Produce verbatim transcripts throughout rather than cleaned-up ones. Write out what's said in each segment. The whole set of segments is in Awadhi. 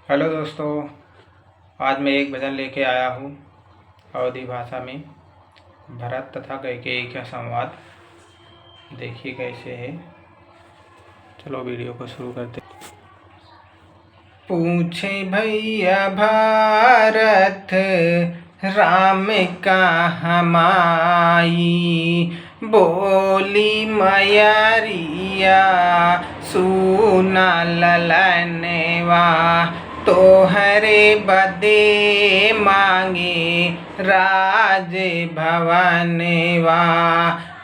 हेलो दोस्तों, आज मैं एक भजन लेके आया हूँ अवधी भाषा में, भरत तथा कैकेयी का संवाद। देखिए कैसे है। चलो वीडियो को शुरू करते। पूछे भैया भरत राम कहाँ माई, बोली मयरिया सुना ललनवा, तोहरे बदे मांगे राज भवनवा।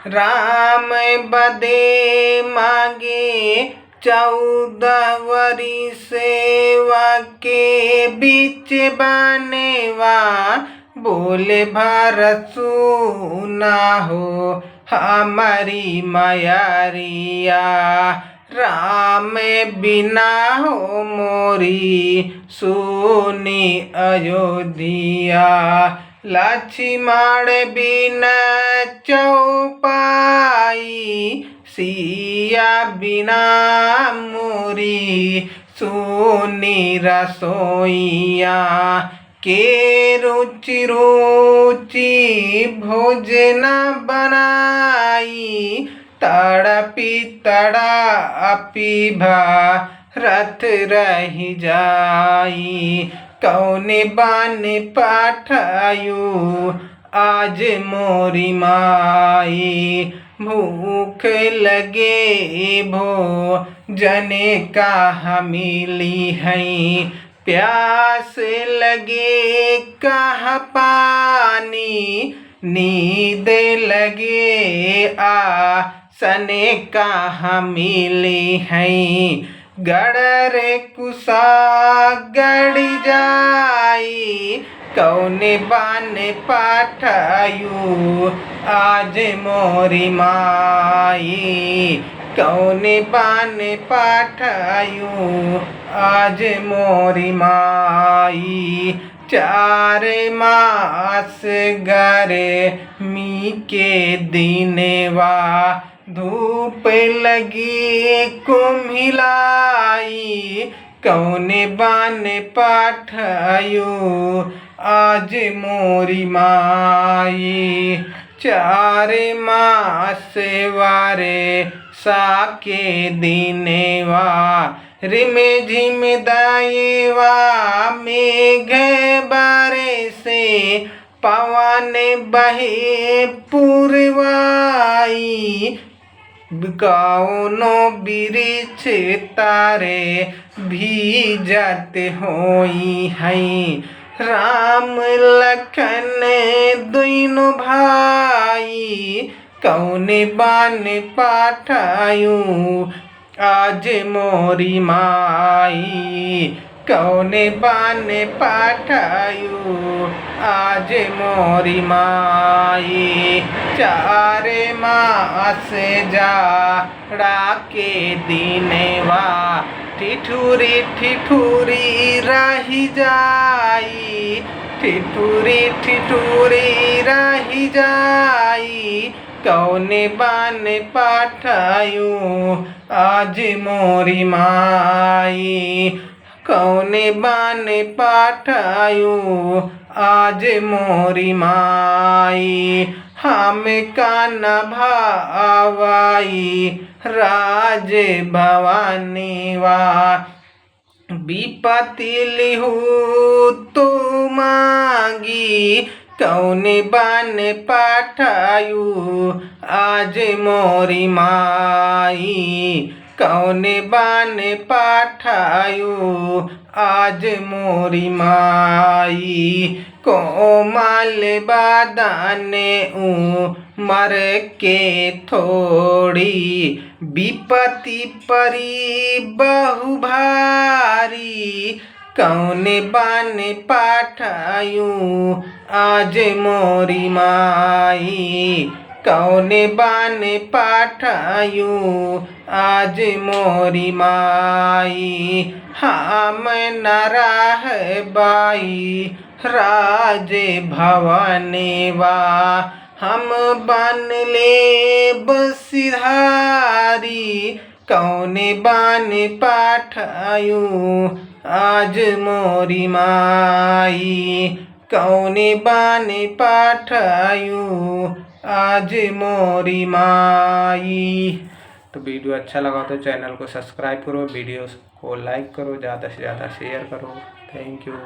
राम बदे मांगे चौदह वरिसेवा के बीच बनवा, बोले भरत सुना हो हमारी मयरिया, राम बिना हो मोरी सुनी अयोध्या। लक्ष्मण बिना चौपाई, सिया बिना मोरी सुनी रसोइया। के रुचि रुचि भोजन बनाई, तड़पी तड़पी भरत रहि जाई। कौने बन पठायू आज मोरी माई, भूख लगे भोजन कहाँ मिली है, प्यास लगे कहाँ पानी, नींद लगे आसन कहाँ मिली है। गड़र कुसा गड़ जाई, कौने बन पठायू आज मोरी माई, कौने बन पठायू आज मोरी माई। चार मास गर्मी के दिनवा, धूप लगी कुम्हिलाई, कौने बन पठायू आज मोरी माई। चार मास वर्षा के दिनवा, रिम झिम दयवा मेघ बरसे, पवन बहे पुरवाई, कौनो बिरिछ तरे भीजत होई है। राम लखन दुइनो भाई, कौने बन पठायू आज मोरी माई, कौने बन पठायू आज मोरी माई। चार मास जाड़ा के दिनवा, ठिठुरी ठिठुरी रहि जाई, ठिठुरी ठिठुरी रहि जाई, कौने बन पठायू आज मोरी माई, कौने बन पठायू आज मोरी माई। हम का न भावाई राज भवनवा, विपत्ति लिहू तू मांगी, कौने बन पठायू आज मोरी माई, कौने बन पठायू आज मोरी माई। कोमल बदन उमर के थोड़ी, विपत्ति परी बहु भारी, कौने बन पठायू आज मोरी माई, कौने बन पठायू आज मोरी माई। हम न रहबाई राज भवनवा, हम बन लेब सिधारी, कौने बन पठायू आज मोरी माई, कौने बाने पाठायु, आज मोरी माई। तो video अच्छा लगा तो channel को subscribe करो, videos को like करो, ज़्यादा से ज़्यादा share करो। Thank you।